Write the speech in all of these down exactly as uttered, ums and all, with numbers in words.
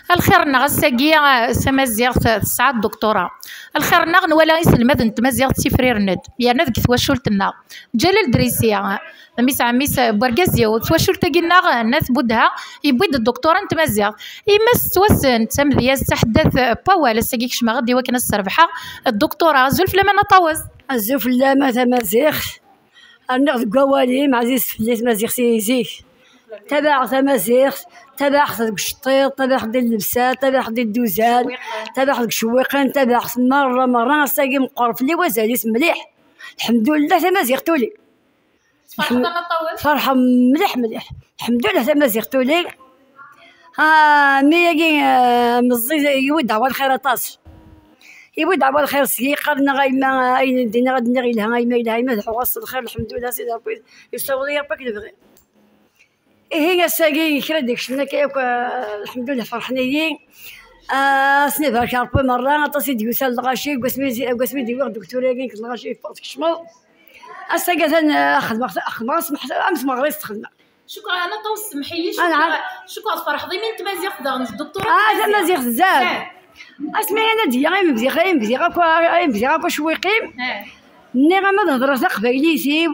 Lxir-nneɣ ass-agi, eh, tamaziɣt tesɛa dduktura. Lxir-nneɣ nwala iselmaden n tmaziɣt ttifriren-d, yerna deg twacult-nneɣ. Ǧalal Drisi, mmi-s ɛemmi-s n wergaz-iw, twacult-agi-nneɣ n At Budha, yewwi-d dduktura n tmaziɣt. Yemma-s tettwassen d tamedyazt, taḥeddat n wawal, ass-agi kecmeɣ-d i wakken ad srebḥeɣ dduktura. Azul fell-am a Nna Ṭawes. Azul fell-am a tamaziɣt. Rniɣ deg wawal-im, ɛziz fell-i tmaziɣt i zik. Tabaɛeɣ tamaziɣt, tabaɛeɣ deg uceṭṭiḍ, tabaɛeɣ di llebsa, tabaɛeɣ di dduzan, tabaɛeɣ deg icewwiqen, tabaɛeɣ merra, merra. Ass-agi meqqer fell-i wazal-is mliḥ. Lḥemdullah, tamaziɣt tuli. Tferḥeḍ a Nna Ṭawes? Ferḥeɣ mliḥ, mliḥ. Lḥemdullah, tamaziɣt tuli. Ah, mi-agi, ah, meẓẓi, yewwi-d ddeɛwa lxir aṭas. Yewwi-d ddeɛwa lxir seg-i, qqaren-aɣ a yemma, ayen d-nniɣ ad d-nniɣ yelha, a yemma yelha, a yemma ad ḥuɣ ass lxir, lḥemdullah, Sidi Ṛebbi yessaweḍ-iyi Ṛebbi akken bɣiɣ. Ihi ass-agi kra deg-sen akka yakk, ah, lḥemdullah, ferḥen-iyi. Ah, asen ibarek Ṛebbi merra, aṭas i d-yusan lɣaci, deg wasmi, deg wasmi d-iwiɣ dduktur-agi, lɣaci yeffeɣ tkecmeḍ. Ass-agi atan, ah, xedmeɣ, xedmeɣ ass meḥ-, am tmeɣrist xedmeɣ. Cukkeɣ a Nna Ṭawes, semmeḥ-iyi, cukkeɣ, cukkeɣ tferḥeḍ imi n tmaziɣt daɣen, d dduktur n tmaziɣt. Ah, tamaziɣt zad. Asmi ara d-yya, ay mebdiɣ, ay mebdiɣ akk, ay mebdiɣ akk acwiqim. Nniɣ ama ad hedreɣ taqbaylit-iw,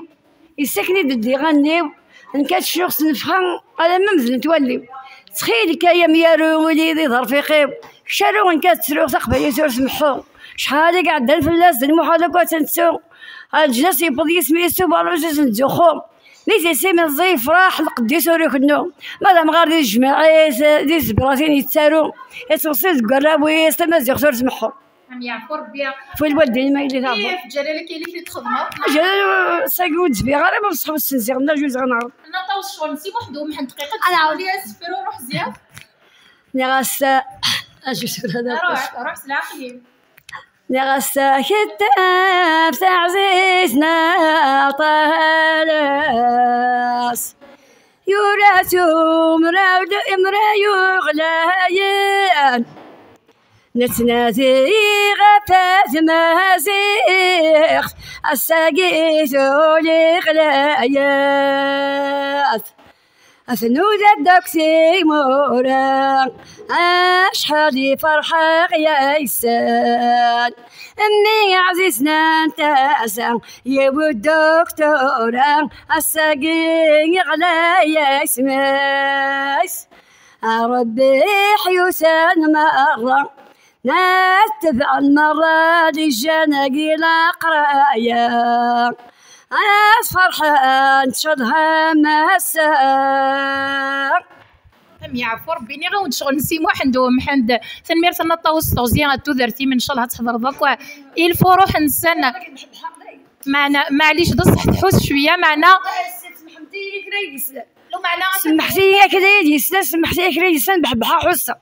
yessaken-id-ddiɣ allen-iw, nekk ad cnuɣ s nnefxa alamma medlent wallen-iw. Ttxil-k ay amyaru, uli di ḍerfiq-iw. Kečč aru, nekk ad ttruɣ taqbaylit ur smeḥḥu. Cḥal i iɛeddan fell-as d lmuḥal akk ad tt-nettu. Leǧnas yewweḍ yisem-is s uberruǧ ad nettzuxxu. Mi tisi meẓẓi yefraḥ, lqedd-is ur ikennu. Ma d amɣar di tejmaɛit, di tzebratin yettaru. Yettweṣṣi deg warraw-is, tamaziɣt ur tmeḥḥu. Am yeɛfu Rebbi. Fu lwaldin ma yili taɛebbuḍ. Ih, Ǧalal akka yili kri txedmeḍ. Ǧalal, sagi ur d-zbiɣ ara, ma bṣeḥ ur s-nziɣ, nna juz ɣa neɛreḍ. Nna Ṭawes ccɣel n Si Muḥend U Mḥend dqiqa. Ad neɛreḍ. Tuli asefru ruḥ ziɣ. Nniɣ-as, ah, acu tura d aṭas. Ruḥ, ruḥ s leɛqel-im. Nniɣ-as, ah, kettabt taɛzizt n Aṭalas. Yura-tt umraw d imraw uɣlayen. Nettnadi ɣef tmaziɣt, ass-agi tuli ɣlayet. Tnuda-d akk timura, acḥal i ferḥeɣ yis-sen. Mmi ɛzizen n tasa, yiwet dduktura, ass-agi ɣlay isem-is. A Rebbi ḥyutan merra, Nna tebɛen merra di jjan-agi leqraya. Ad ferḥen tcedham ass-a. Am yeɛfu Rebbi, nniɣ-awen-d ccɣel n Si Muḥend U Mḥend. Tanemmirt a Nna Ṭawes s teɣzi n tudert-im, ncallah ad tḥedreḍ akk i lfuruḥ-nsen. Meɛna, maɛlic, d ṣṣeḥ tḥus cwiya, meɛna. Semḥet-iyi a kra i d-yeslan, semḥet-iyi a kra i d-yeslan, beḥbeḥa ḥusseɣ.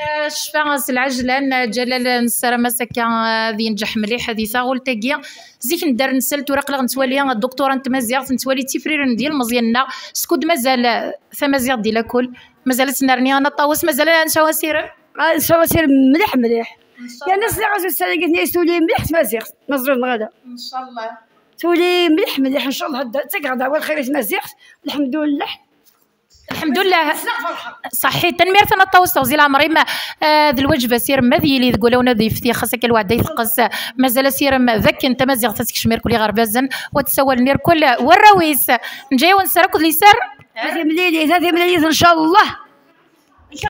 Eh, ccfa s lɛejlan, eh, Ǧalal, nessaram-as akka, eh, ad yenǧeḥ mliḥ di taɣult-agi. Zik nedder nsel, tura aql-aɣ nettwali dduktura n tmaziɣt, nettwali ttifriren d yilmeẓyen-nneɣ. Skud mazal, eh, tamaziɣt di lakul, mazal ad tennerni a Nna Ṭawes, mazal ad nesɛu asirem. Ah, nesɛu asirem mliḥ, mliḥ. Yerna sliɣ-as ussan-agi tnayes tuli mliḥ tmaziɣt, ma ẓriɣ neɣ ala. Ncallah. Tuli mliḥ, mliḥ, ncallah. Ttageɣ ddeɛwa lxir i tmaziɣt, lḥemdullah. Lḥemdullah. Ṣaḥḥit. Tanemmirt a Nna Ṭawes, teɣzi leɛmer-im. Ah, d lwaǧeb asirem ad yili deg wulawen ad yefti, xas akka lweɛda i teqqes. Mazal asirem d akken tamaziɣt ad tekcem irkul iɣerbazen, wa tessawalen irkul warraw-is. Nǧa-yawen sser akked liser. A timlilit, a timlilit, ncallah.